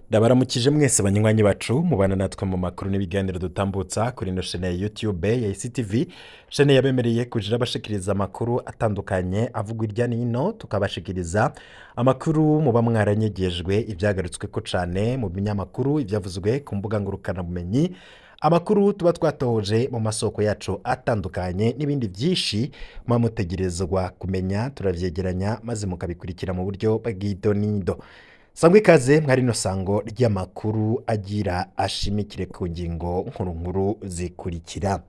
Ndabaramukije mwese banywanyi bacu mubana natwe mu makuru n'ibiganiro dutambutsa kuri ino shene ya YouTube ya ICTV, shene yabemereye kuja irabashikiriza amakuru atandukanye avugwa irya nino, tukabashikiriza amakuru muba mwaranyegejwe, ivyagarutsweko cane mu binyamakuru, ivyavuzwe ku mbuga ngurukanabumenyi, amakuru tuba twatohoje mu masoko yacu atandukanye n'ibindi vyinshi muba mutegerezwa kumenya. Turavyegeranya maze mukabikurikira mu buryo bw'idonido. Sangwa ikaze mwari rino sango ry'amakuru agira ashimikire ku ngingo nkuru nkuru zikurikira.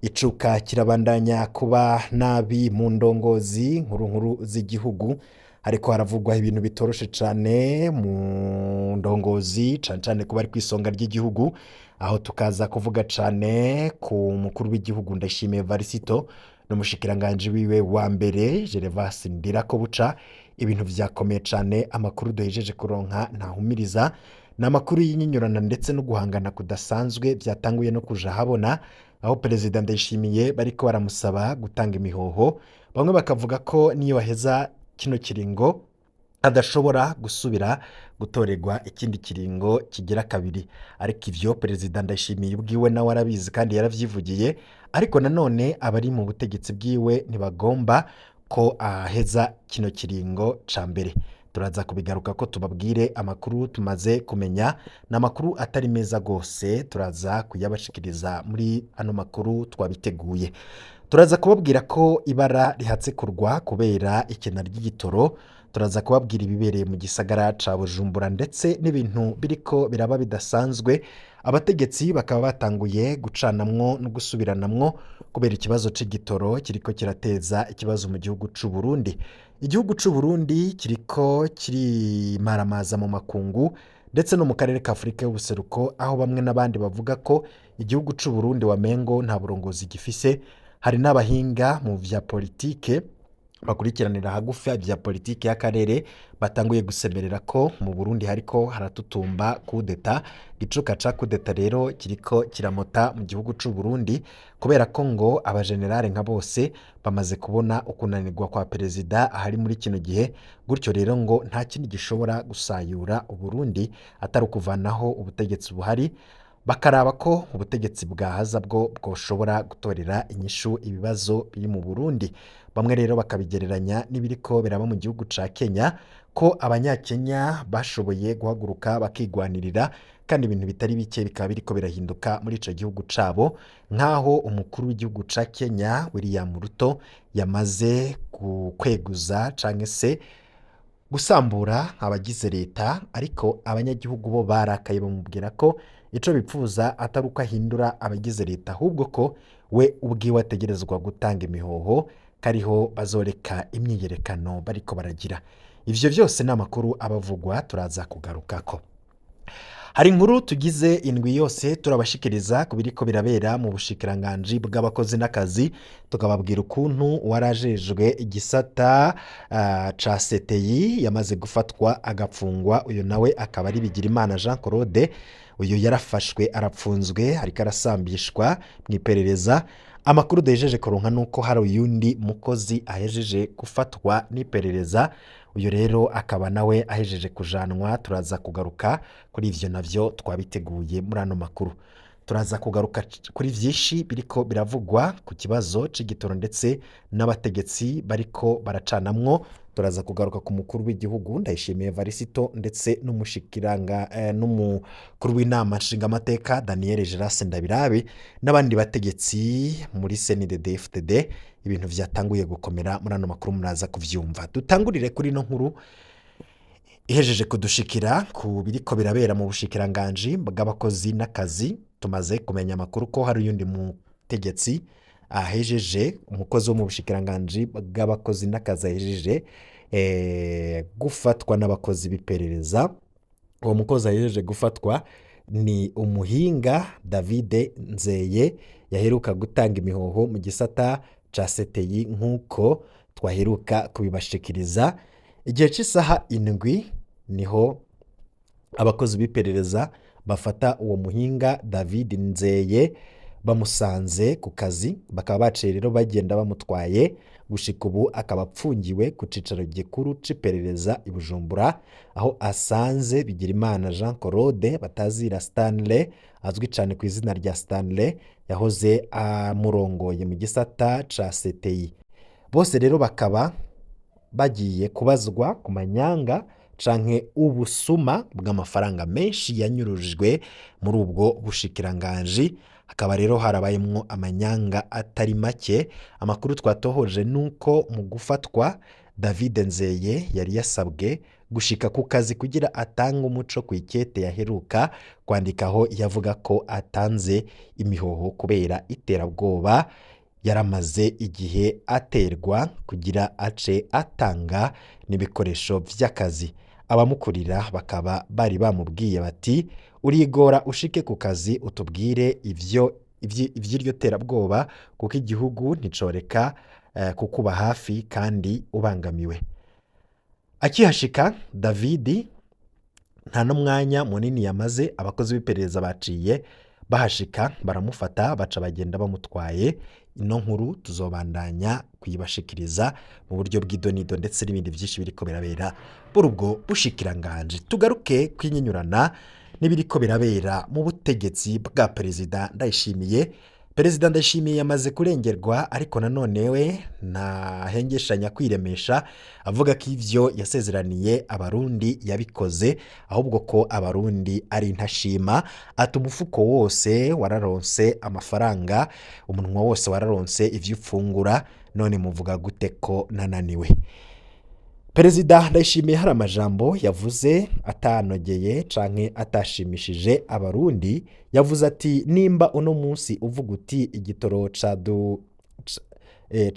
Icuka kirabandanya kuba nabi mu ndongozi nkuru nkuru z'igihugu, ariko haravugwa ibintu bitoroshe cane mu ndongozi, cane cane kuba ari kw'isonga ry'igihugu, aho tukaza kuvuga cane ku mukuru w'igihugu Ndayishimiye Varisito n'umushikiranganji wiwe wa mbere Gervas Ndirakobuca. Ibintu vyakomeye cane, amakuru duhejeje kuronka ntahumiriza, ni amakuru y'inyinyurana ndetse no guhangana kudasanzwe vyatanguye no kuja habona, aho Perezida Ndayishimiye bariko baramusaba gutanga imihoho, bamwe bakavuga ko niyo baheza kino kiringo adashobora gusubira gutorerwa ikindi kiringo kigira kabiri. Ariko ivyo Perezida Ndayishimiye ubwiwe nawe arabizi kandi yaravyivugiye, ariko nanone abari mu butegetsi bwiwe ntibagomba ko aheza kino kiringo ca mbere. Turaza kubigaruka ko tubabwire amakuru tumaze kumenya, ni amakuru atari meza gose, turaza kuyabashikiriza muri ano makuru twabiteguye. Turaza kubabwira ko ibara rihatse kurwa kubera ikena ry'igitoro, turaza kubabwira ibibereye mu gisagara ca Bujumbura ndetse n'ibintu biriko biraba bidasanzwe, abategetsi bakaba batanguye gucanamwo no gusubiranamwo kubera ikibazo c'igitoro kiriko kirateza ikibazo mu gihugu c'u Burundi. Igihugu c'u Burundi kiriko kirimaramaza mu makungu ndetse no mu karere ka Afurika y'ubuseruko, aho bamwe n'abandi bavuga ko igihugu c'u Burundi wamengo nta burongozi gifise. Hari n'abahinga mu vya politike bakurikiranira hagufi vya politike y'akarere batanguye gusemerera ko mu Burundi hariko haratutumba kudeta. Igicuka ca kudeta rero kiriko kiramota mu gihugu c'u Burundi, kubera ko ngo abajenerale nka bose bamaze kubona ukunanirwa kwa perezida ahari muri kino gihe. Gutyo rero ngo nta kindi gishobora gusayura Uburundi atari ukuvanaho ubutegetsi buhari, bakaraba ko ubutegetsi bwahaza bwo bwoshobora gutorera inyishu ibibazo biri mu Burundi. Bamwe rero bakabigereranya n'ibiriko biraba mu gihugu ca Kenya, ko abanyakenya bashoboye guhaguruka bakigwanirira, kandi ibintu bitari bike bikaba biriko birahinduka muri ico gihugu cabo, nk'aho umukuru w'igihugu ca Kenya William Ruto yamaze kweguza canke se gusambura abagize leta, ariko abanyagihugu bo barakaye bamubwira ko ico bipfuza atari uko ahindura abagize leta, ahubwo ko we ubwiwe ategerezwa gutanga imihoho, kariho bazoreka imyiyerekano bariko baragira. Ivyo vyose ni amakuru abavugwa turaza kugarukako. Hari inkuru tugize indwi yose turabashikiriza ku biriko birabera mu bushikiranganji bw'abakozi n'akazi, tukababwira ukuntu uwarajejwe igisata ca CTI yamaze gufatwa agapfungwa. Uyu nawe akaba ari Bigirimana Jean Claude. Uyu yarafashwe arapfunzwe, ariko arasambishwa mu iperereza. Amakuru duhejeje kuronka nuko hari uyundi mukozi ahejeje gufatwa n'iperereza, uyu rero akaba nawe ahejeje kujanwa. Turaza kugaruka kuri ivyo navyo twabiteguye muri ano makuru. Turaza kugaruka kuri vyinshi biriko biravugwa ku kibazo c'igitoro ndetse n'abategetsi bariko baracanamwo. Turaza kugaruka ku mukuru w'igihugu Ndayishimiye Varisito ndetse n'umushikiranga n'umukuru w'inama nshingamateka Daniel Gerase Ndabirabe n'abandi bategetsi muri CNDD FDD. Ibintu vyatanguye gukomera, muri ano makuru muraza kuvyumva. Dutangurire kuri ino nkuru ihejeje kudushikira ku biriko birabera mu bushikiranganji bw'abakozi n'akazi. Tumaze kumenya amakuru ko hari uyundi mutegetsi ahejeje, umukozi wo mu bushikiranganji bw'abakozi n'akazi ahejeje gufatwa n'abakozi b'iperereza. Uwo mukozi ahejeje gufatwa ni umuhinga David Nzeye, yaheruka gutanga imihoho mu gisata ca CTI nk'uko twaheruka kubibashikiriza. Igihe cy'isaha 7 niho abakozi b'iperereza bafata uwo muhinga David Nzeye, Bamusanze ku kazi, bakaba baciye rero bagenda bamutwaye. Gushika ubu akaba apfungiwe ku cicaro gikuru c'iperereza i Bujumbura, aho asanze Bigirimana Jean Claude batazira Stanley, azwi cyane ku izina rya Stanley, yahoze amurongoye mu gisata ca CTI. Bose rero bakaba bagiye kubazwa ku manyanga canke ubusuma bw'amafaranga menshi yanyurujwe muri ubwo bushikiranganji. Hakaba rero harabayemwo amanyanga atari make. Amakuru twatohoje nuko mu gufatwa David Nzeye yari yasabwe gushika ku kazi kugira atange umuco ku ikete yaheruka kwandikaho, yavuga ko atanze imihoho kubera iterabwoba yaramaze igihe aterwa, kugira ace atanga n'ibikoresho by'akazi. Abamukurira bakaba bari bamubwiye bati: "Urigora ushike ku kazi utubwire ivyo ivy'iryo terabwoba, kuko igihugu nticoreka kukuba hafi kandi ubangamiwe." Akihashika David nta n'umwanya munini yamaze, abakozi b'iperereza baciye bahashika baramufata, baca bagenda bamutwaye. Ino nkuru tuzobandanya kuyibashikiriza mu buryo bw'idonido ndetse n'ibindi byinshi biriko birabera muri ubwo bushikiranganji. Tugaruke kwinyinyurana n'ibiriko birabera mu butegetsi bwa Perezida Ndayishimiye. Perezida Ndayishimiye yamaze kurengerwa, ariko nanone we ntahengeshanya kwiremesha, avuga ko ivyo yasezeraniye Abarundi yabikoze, ahubwo ko Abarundi ari intashima. Ati: "Umufuko wose wararonse amafaranga, umunwa wose wararonse ivyo ufungura, none muvuga gute ko nananiwe?" Perezida Ndayishimiye hari amajambo yavuze atanogeye canke atashimishije Abarundi. Yavuze ati: "Nimba uno munsi uvuga uti igitoro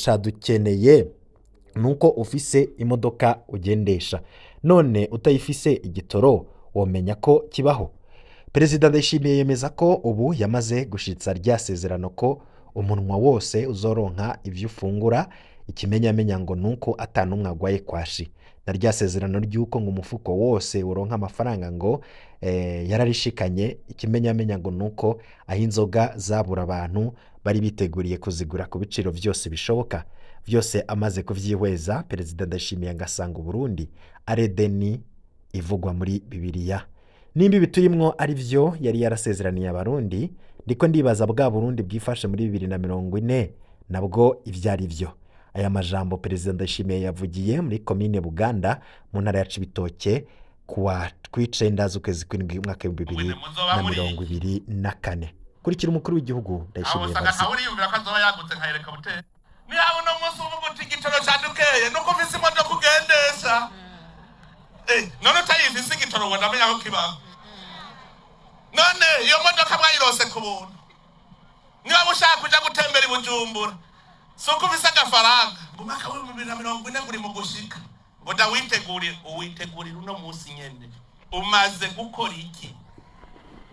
cadukeneye, nuko ufise imodoka ugendesha, none utayifise igitoro womenya ko kibaho?" Perezida Ndayishimiye yemeza ko ubu yamaze gushitsa rya sezerano ko umunwa wose uzoronka ivyo ufungura. Ikimenyamenya ngo nuko atanumwe agwaye kwashi. Na rya sezerano ry'uko ngo umufuko wose uronka amafaranga ngo yararishikanye. Ikimenyamenya ngo nuko aho inzoga zabura abantu bari biteguriye kuzigura ku biciro vyose bishoboka. Vyose amaze kuvyihweza, Perezida Ndayishimiye ngasanga Uburundi ari Edeni ivugwa muri Bibiliya. Nimba ibi turimwo ari vyo yari yarasezeraniye Abarundi, ndiko ndibaza bwa Burundi bwifashe muri 2040 nabwo ivyo ari vyo. Aya majambo Perezida Ndayishimiye yavugiye muri komine Buganda mu ntara ya Cibitoke kuwa 9 z'ukwezi kw'indwi umwaka w'2024. Kurikira umukuru w'igihugu Aho Ndayishimiye usanga Evariste. Ntawe uriyumvira ko azoba yagutse nka helicopter. Niba uno munsi uvuga uti igitoro cadukeye, nuko ufise imodoka ugendesha. None utayifise igitoro ngo ndamenya aho kibaho? None iyo modoka mwayirose ku buntu? Niba ushaka kuja gutembera i Bujumbura, si uko ufise agafaranga? Ngo umwaka w'2040 nguri mu gushika, ngo ndawitegurire. Uwitegurira uno munsi nyene. Umaze gukora iki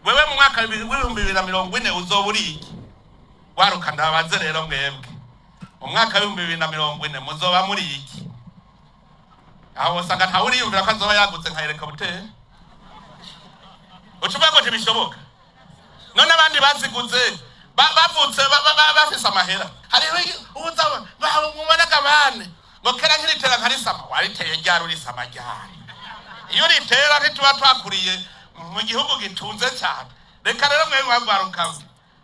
wewe? Mu mwaka w'2040 uzoba uri iki? Waruka ndabaze rero, mwebwe mu mwaka w'2040 muzoba muri iki? Aho usanga ntawe uriyumvira ko azoba yagutse nka helicopter. Uca uvuga ko ntibishoboka. None abandi baziguze bavutse bafise amahera? Hariho uza mubonagabane ngo kera nkiritera nkarisama. Wariteye ryari? Urisama ryari? Iyo uritera ntituba twakuriye mu gihugu gitunze cyane. Reka rero mwe mwagwaruka,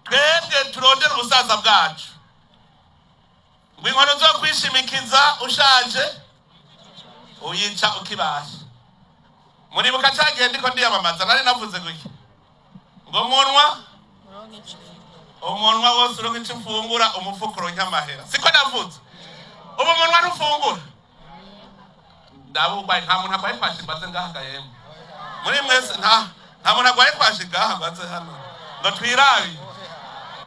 twebwe turondera ubusaza bwacu. Ngo inkono zo kwishimikiza ushaje uyica ukibasha. Muribuka ca gihe ndiko ndiyamamaza nari navuze gutya ngo umunwa wose uronka ico ufungura, umufuko uronke amahera. Siko navuze? Ubu umunwa ntufungura, ndabugwaye. Nta muntu agwaye kwashi mbaze ngaha gahembe muri mwese? Nta muntu agwaye kwashi ngaha mbaze hano ngo twirabe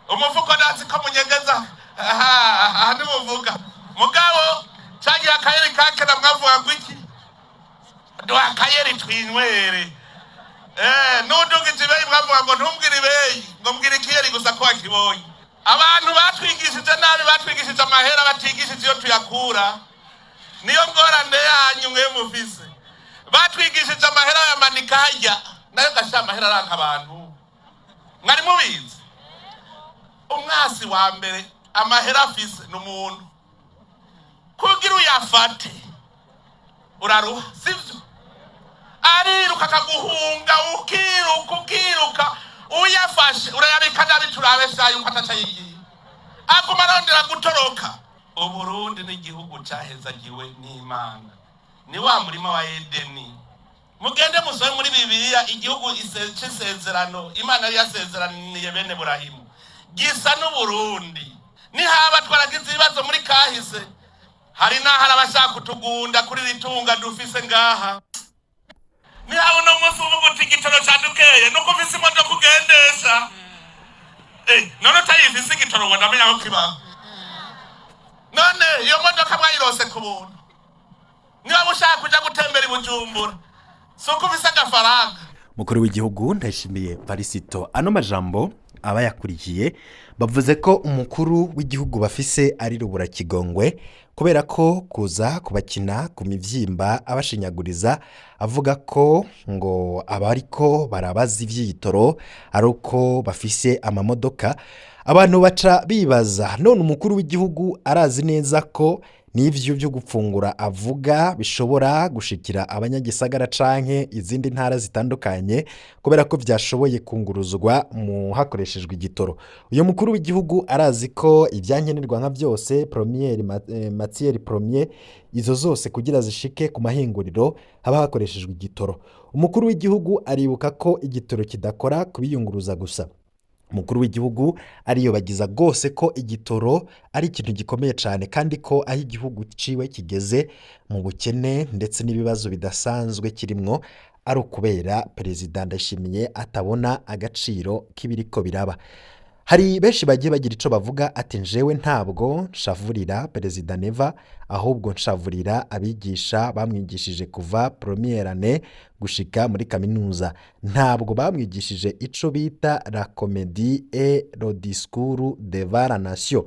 umufuko? Ndazi ko munyegeza aha aha, ntimuvuga. Mugabo cagihe akayeri kakera mwavuga ngo iki? Duha akayeri twinywere. Nudugije ibeyi mwavuga ngo ntumbwire ibeyi, ngo mbwire ikiyeri gusa ko wakibonye. Abantu batwigishije nabi, batwigishije amahera batigishije iyo tuyakura. Niyo ngorane yanyu mwe mufise. Batwigishije amahera yamanika harya, nayo gasha amahera aranka abantu. Mwari mubizi? Umwasi wa mbere amahera afise ni umuntu. Kugira uyafate uraruha, sivyo? Ariruka akaguhunga, ukiruka ukiruka, uyafashe urayabika nabi. Turabe sha yuko ataca yigiye, aguma arondera gutoroka. Uburundi ni igihugu cahezagiwe n'Imana, ni wa murima wa Edeni. Mugende musome muri Bibiliya, igihugu c'isezerano Imana yari yasezeraniye bene Burahimu gisa n'Uburundi. Nihaba twaragize ibibazo muri kahise, hari n'aho hari abashaka kutugunda kuri iri tunga dufise ngaha. Nihaba uno munsi uvuga uti igitoro cadukeye, nuko ufise imodoka ugendesha. None utayifise igitoro ngo ndamenya ko kibaho? None iyo modoka mwayirose ku buntu? Niba ushaka kuja gutembera i Bujumbura, si uko ufise agafaranga? Mukuru w'igihugu Ndayishimiye Varisito, ano majambo abayakurikiye bavuze ko umukuru w'igihugu bafise ari rubura kigongwe, kubera ko kuza kubakina ku mivyimba abashinyaguriza, avuga ko ngo abariko barabaza ivy'igitoro ari uko bafise amamodoka. Abantu baca bibaza: none umukuru w'igihugu arazi neza ko n'ivyo byo gupfungura avuga bishobora gushikira abanyagisagara canke izindi ntara zitandukanye, kubera ko vyashoboye kunguruzwa mu hakoreshejwe igitoro? Uyu mukuru w'igihugu arazi ko ibyankenerwa nka byose, première matière première, izo zose kugira zishike ku mahinguriro haba hakoreshejwe igitoro? Umukuru w'igihugu aribuka ko igitoro kidakora kubiyunguruza gusa? Umukuru w'igihugu ariyobagiza rwose ko igitoro ari ikintu gikomeye cyane, kandi ko aho igihugu ciwe kigeze mu bukene ndetse n'ibibazo bidasanzwe kirimwo ari ukubera Perezida Ndayishimiye atabona agaciro k'ibiriko biraba. Hari benshi bagiye bagira ico bavuga, ati: "Njewe ntabwo nshavurira Perezida Neva, ahubwo nshavurira abigisha bamwigishije kuva première année gushika muri kaminuza. Ntabwo bamwigishije ico bita la comédie et le discours devant la nation."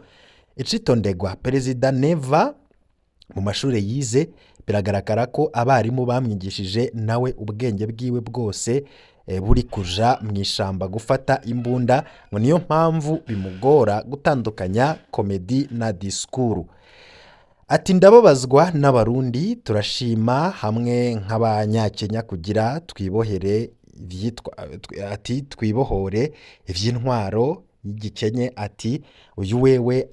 Icitondegwa, Perezida Neva mu mashuri yize biragaragara ko abarimu bamwigishije nawe ubwenge bwiwe bwose buri kuja mu ishamba gufata imbunda, ngo niyo mpamvu bimugora gutandukanya comédie na discours. Ati: "Ndababazwa n'Abarundi. Turashima hamwe nk'Abanyakenya kugira twibohere ivyitwa", ati "twibohore ivy'intwaro y'igikenye." Ati: "Uyu wewe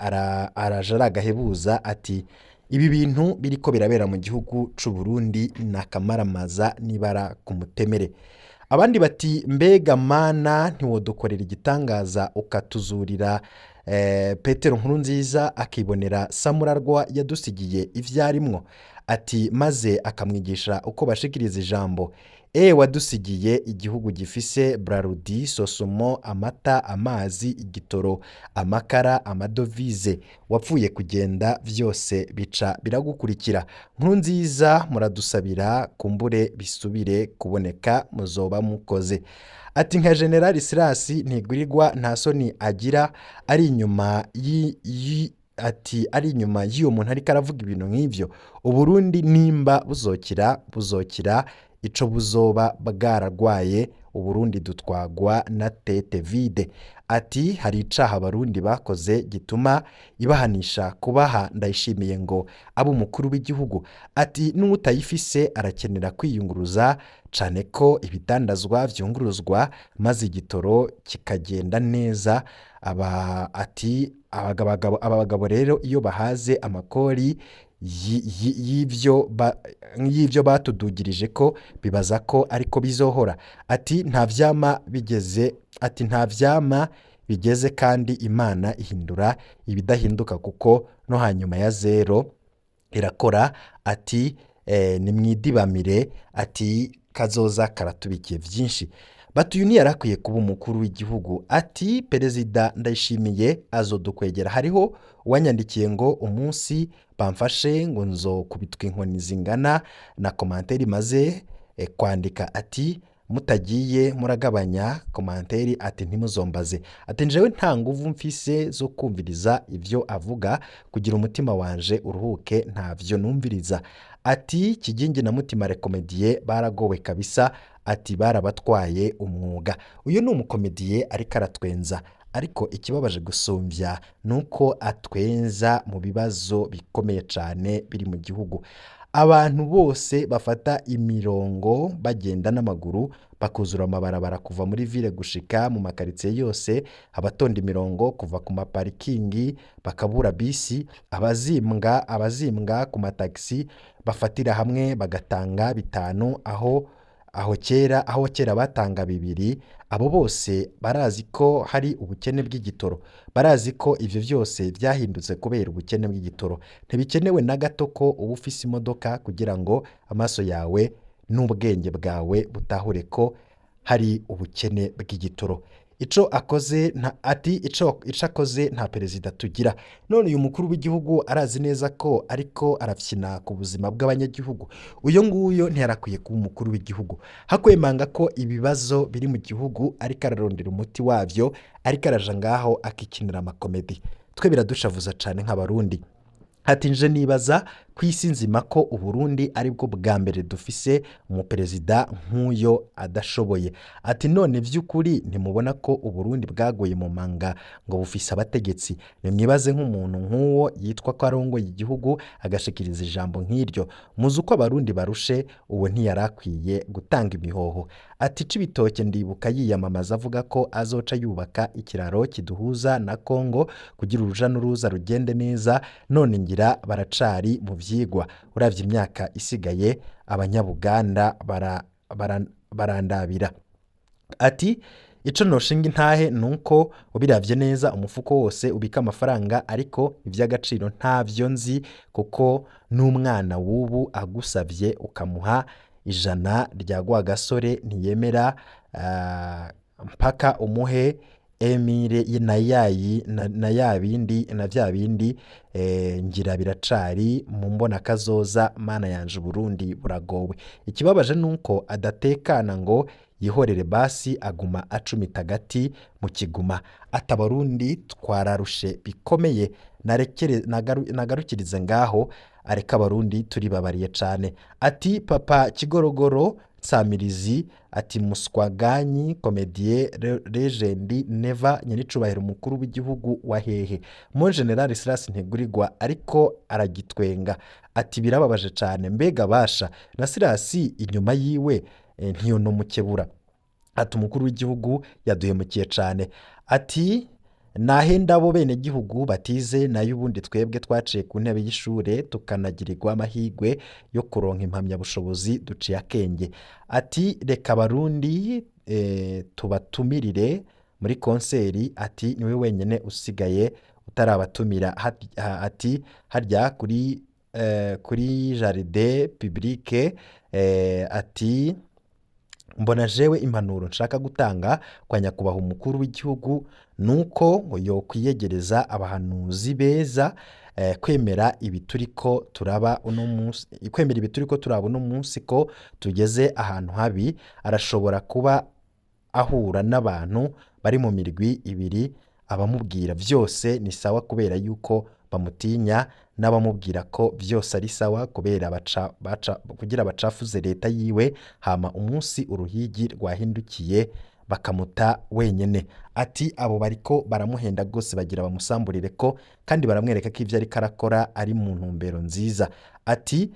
araje aragahebuza." Ati: "Ibi bintu biriko birabera mu gihugu c'u Burundi ni akamaramaza n'ibara ku mutemere." Abandi bati: "Mbega Mana, ntiwodukorera igitangaza ukatuzurira Petero Nkurunziza akibonera Samurarwa yadusigiye ivyarimwo?" Ati: "Maze akamwigisha uko bashikiriza ijambo. Wadusigiye igihugu gifise Brarudi, Sosumo, amata, amazi, igitoro, amakara, amadovize. Wapfuye kugenda vyose bica biragukurikira. Nkurunziza muradusabira kumbure bisubire kuboneka, muzoba mukoze." Ati: "Nka General Silas Ntigurirwa nta soni agira ari inyuma ati ari inyuma y'uwo muntu ariko aravuga ibintu nk'ivyo. Uburundi nimba buzokira, buzokira ico buzoba bwaragwaye. Uburundi dutwagwa na tête vide." Ati: "Hari icaha Abarundi bakoze gituma ibahanisha kubaha Ndayishimiye ngo abe umukuru w'igihugu?" Ati: "N'utayifise arakenera kwiyunguruza, cane ko ibidandazwa vyunguruzwa maze igitoro kikagenda neza." Aba ati: "Aba bagabo rero iyo bahaze amakori y'ivyo batudugirije ko bibaza ko ariko bizohora." Ati: "Nta vyama bigeze." Ati: "Nta vyama bigeze, kandi Imana ihindura ibidahinduka, kuko no hanyuma ya zero irakora." Ati: "Nimwidibamire." Ati: "Kazoza karatubikiye vyinshi." Bati: "Uyu ntiyarakwiye kuba umukuru w'igihugu." Ati: "Perezida Ndayishimiye azodukwegera." Hariho uwanyandikiye ngo umunsi bamfashe ngo nzokubitwa inkoni zingana na commentaire maze kwandika. Ati: "Mutagiye muragabanya commentaire." Ati: "Ntimuzombaze." Ati: "Njewe nta nguvu mfise zo kumviriza ivyo avuga, kugira umutima wanje uruhuke ntavyo numviriza." Ati: "Kigingi na Mutima les comédiens baragowe kabisa." Ati: "Barabatwaye umwuga." Uyu ni umukomediye ariko aratwenza. Ariko ikibabaje gusumbya ni uko atwenza mu bibazo bikomeye cane biri mu gihugu. Abantu bose bafata imirongo bagenda n'amaguru, bakuzura amabarabara kuva muri ville gushika mu makaritsiye yose, abatonda imirongo kuva ku maparikingi bakabura bisi, abazimbwa ku matagisi bafatira hamwe bagatanga 5 aho kera batanga 2. Abo bose barazi ko hari ubukene bw'igitoro, barazi ko ivyo vyose vyahindutse kubera ubukene bw'igitoro. Ntibikenewe na gato ko uba ufise imodoka kugira ngo amaso yawe n'ubwenge bwawe butahure ko hari ubukene bw'igitoro. Ico akoze nta, ati ico akoze nta perezida tugira. None uyu mukuru w'igihugu arazi neza ko ariko arafyina ku buzima bw'abanyagihugu. Uyo nguyo ntiyarakwiye kuba umukuru w'igihugu. Hakwemanga ko ibibazo biri mu gihugu ariko ararondera umuti wavyo, ariko araja ngaho akikinira amakomedi. Twe biradushavuza cane nk'Abarundi. Ati nje nibaza ku isi nzima ko Uburundi aribwo bwa mbere dufise umuperezida nk'uyo adashoboye. Ati none vy'ukuri ntimubona ko Uburundi bwaguye mu manga ngo bufise abategetsi? Nimwibaze nk'umuntu nk'uwo yitwa ko arongoye igihugu agashikiriza ijambo nk'iryo. Muzi uko Abarundi barushe, uwo ntiyarakwiye gutanga imihoho. Ati Cibitoke ndibuka yiyamamaza avuga ko azoca yubaka ikiraro kiduhuza na Kongo kugira uruja n'uruza rugende neza, none ngira baracari mu vyigwa. Uravye imyaka isigaye Abanyabuganda barandabira. Ati ico noshinga intahe nuko ubiravye neza umufuko wose ubika amafaranga, ariko ivy'agaciro ntavyo nzi, kuko n'umwana w'ubu agusavye ukamuha 100 rya Rwagasore ntiyemera, mpaka umuhe emire na yayi na ya bindi na vya bindi. Ngira biracari mu mbona kazoza. Mana yanje, Uburundi buragowe. Ikibabaje nuko adatekana ngo yihorere, basi aguma acumita agati mu kiguma. Ati Abarundi twararushe bikomeye, nagarukirize ngaho areka Abarundi turibabariye cane. Ati papa Kigorogoro Nsamirizi, ati muswaganyi comédien legend neva nyenicubahiro umukuru w'igihugu wa hehe mon général Silas Ntigurirwa ariko aragitwenga. Ati birababaje cane, mbega basha na Silas inyuma yiwe ntiyonomukebura. Ati umukuru w'igihugu yaduhemukiye cane. Ati nahenda abo bene gihugu batize, nayo ubundi twebwe twaciye ku ntebe y'ishure tukanagirirwa amahirwe yo kuronka impamyabushobozi duciye akenge. Ati reka Abarundi tubatumirire muri konseri. Ati niwe wenyene usigaye utarabatumira. Ati harya kuri jardin public. Ati mbona jewe impanuro nshaka gutanga kwa nyakubahwa umukuru w'igihugu nuko ngo yokwiyegereza abahanuzi beza, kwemera ibi turiko turaba uno munsi, kwemera ibi turiko turaba uno munsi ko tugeze ahantu habi. Arashobora kuba ahura n'abantu bari mu mirwi ibiri: abamubwira vyose ni sawa kubera yuko bamutinya, n'abamubwira ko vyose ari sawa kubera baca, baca, kugira bacafuze leta yiwe, hama umunsi uruhigi rwahindukiye bakamuta wenyene. Ati abo bariko baramuhenda rwose, bagira bamusamburire ko kandi baramwereka ko ivyo ariko arakora ari mu ntumbero nziza. Ati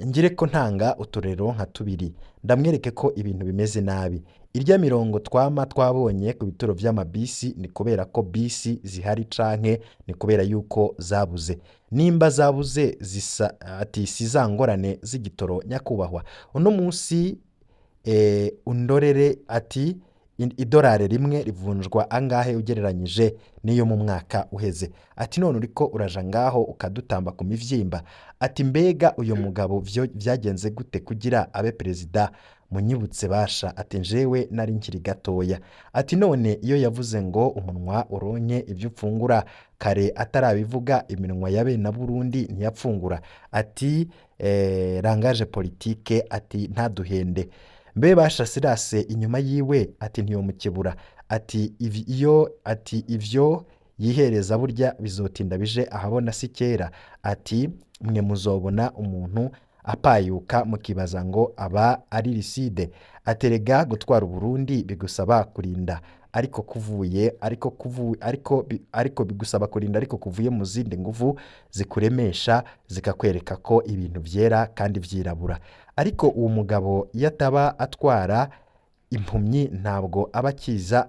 ngire ko ntanga uturero nka tubiri ndamwereke ko ibintu bimeze nabi. Irya mirongo twama twabonye ku bituro vy'amabisi ni kubera ko bisi zihari canke ni kubera yuko zabuze? Nimba zabuze zisa, ati si za ngorane z'igitoro nyakubahwa uno munsi. Undorere ati idolari rimwe rivunjwa angahe ugereranyije n'iyo mu mwaka uheze? Ati none uriko uraja ngaho ukadutamba ku mivyimba. Ati mbega uyo mugabo vyagenze gute kugira abe perezida? Munyibutse basha. Ati njewe nari nkiri gatoya. Ati none iyo yavuze ngo umunwa uronke ibyo ufungura kare, atarabivuga iminwa ya bene Burundi ntiyapfungura. Ati langage politique, ati ntaduhende. Mbe basha Sirase inyuma yiwe, ati ntiyomukebura. Ati iyo, ati ivyo yihereza burya bizotinda bije ahabona, si kera. Ati mwe muzobona umuntu apayuka mukibaza ngo aba ari riside. Aterega gutwara Uburundi bigusaba kurinda. ariko kuvuye ariko kuvuye ariko ariko bigusaba kurinda ariko kuvuye mu zindi nguvu zikuremesha, zikakwereka ko ibintu byera kandi byirabura. Ariko uwo mugabo iyo ataba atwara impumyi ntabwo aba akiza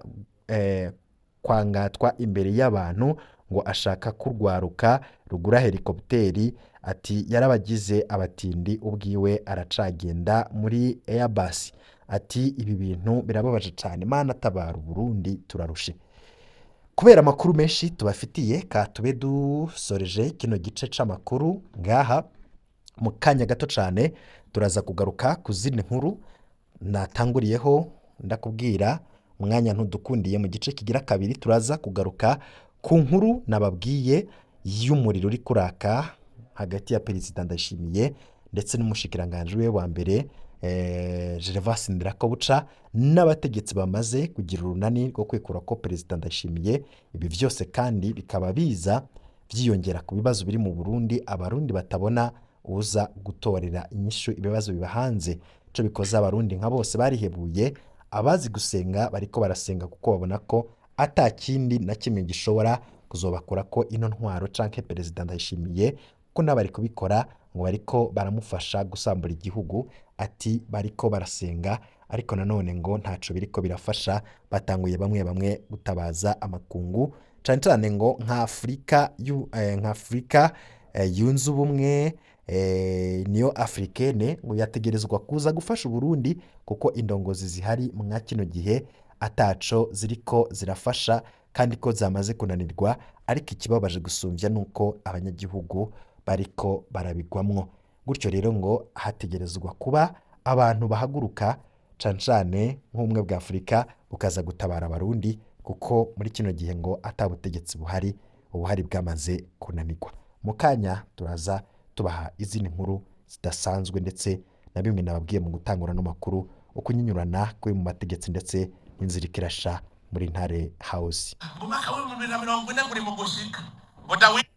kwangatwa imbere y'abantu ngo ashaka kurwaruka rugura helikopteri. Ati yarabagize abatindi, ubwiwe aracagenda muri Airbus. Ati ibi bintu birababaje cyane, Mana tabara Burundi, turarushe. Kubera amakuru menshi tubafitiye, ka tube dusoreje kino gice c'amakuru ngaha. Mu kanya gato cyane turaza kugaruka ku zindi nkuru natanguriyeho ndakubwira, umwanya ntudukundiye. Mu gice kigira kabiri turaza kugaruka ku nkuru nababwiye y'umuriro uri kuraka hagati ya Perezida Ndayishimiye ndetse n'umushikiranganji we wa mbere Gervais Ndirakobuca n'abategetsi bamaze kugira urunani rwo kwikura ko Perezida Ndayishimiye. Ibi byose kandi bikaba biza byiyongera ku bibazo biri mu Burundi, Abarundi batabona uza gutorera inyishu ibibazo biba hanze. Ico bikoze, Abarundi nka bose barihebuye, abazi gusenga bariko barasenga kuko babona ko ata kindi na kimwe gishobora kuzobakura ko ino ntwaro canke Perezida Ndayishimiye, ko n'abari kubikora ngo bariko baramufasha gusambura igihugu. Ati bariko barasenga, ariko nanone ngo ntaco biriko birafasha. Batanguye bamwe bamwe gutabaza amakungu, cane cane ngo nka Afurika nka Afurika yunze ubumwe, niyo africaine, ngo yategerezwa kuza gufasha Uburundi kuko indongozi zihari mwa kino gihe ataco ziriko zirafasha kandi ko zamaze kunanirwa. Ariko ikibabaje gusumbya nuko abanyagihugu bariko barabigwamwo. Gutyo rero ngo hategerezwa kuba abantu bahaguruka, cane cane nk'ubumwe bwa Afurika bukaza gutabara Abarundi, kuko muri kino gihe ngo ata butegetsi buhari, ubuhari bwamaze kunanirwa. Mu kanya turaza tubaha izindi nkuru zidasanzwe, ndetse na bimwe nababwiye mu gutangura no makuru, ukunyinyurana kuri mu bategetsi ndetse n'inzira ikirasha muri Ntare House. Mu mwaka w'2040 ngo uri mu gushika ngo Dawidi.